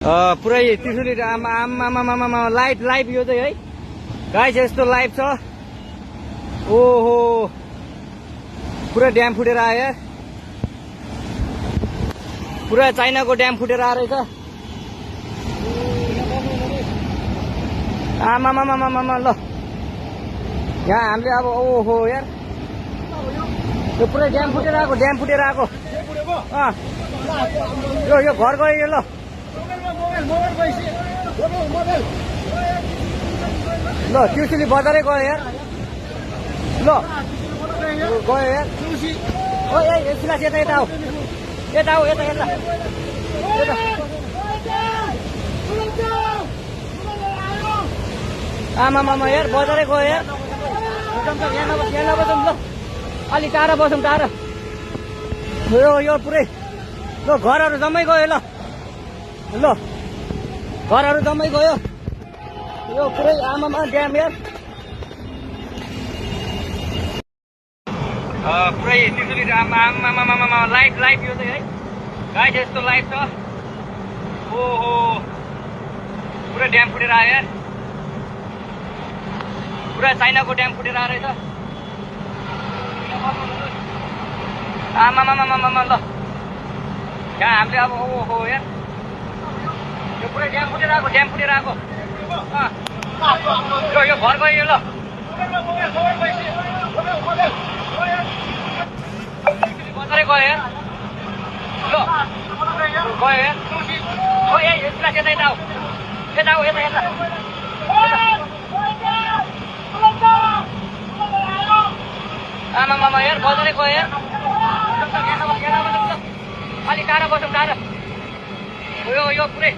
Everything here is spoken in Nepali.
पुरै त्रिशुली आमा लाइभ यो चाहिँ है गाइस यस्तो लाइभ छ। ओहो पुरा ड्याम फुटेर आयो, पुरा चाइनाको ड्याम फुटेर आएर रहेछ। आमामामामामा ल यहाँ हामीले अब ओहो यार यो पुरै ड्याम फुटेर आएको, यो घर गयो यो। ल ल त्रिशुली बजारै गयो यार। ल गयो यार। ओ यता यता आऊ, यता आऊ, यता यता आमामामा यार बजारै गयो यार। यहाँ नबसौँ ल, अलि टाढा बसौँ, टाढा। यो पुरै ल घरहरू जम्मै गयो। ल घरहरू जम्मै गयो। यो पुरै आमामा ड्याम यार। पुरै त्रिशुली आमामामा लाइभ यो चाहिँ है गाइस यस्तो लाइभ छ। ओहो पुरा ड्याम फुटेर आयो यार, पुरा चाइनाको ड्याम फुटेर आएर रहेछ। आमामामामा ल यहाँ हामीले अब ओहो यार यो पुरै ड्याम फुटेर आएको, यो घर गयो यो। ल बजारै गयो यार। ल गयो यार। ओ यता यता आऊ, यता आऊ, यता यता आमामामा यार बजारै गयो यार। अलि टाढा बसौँ, टाढा। यो पुरै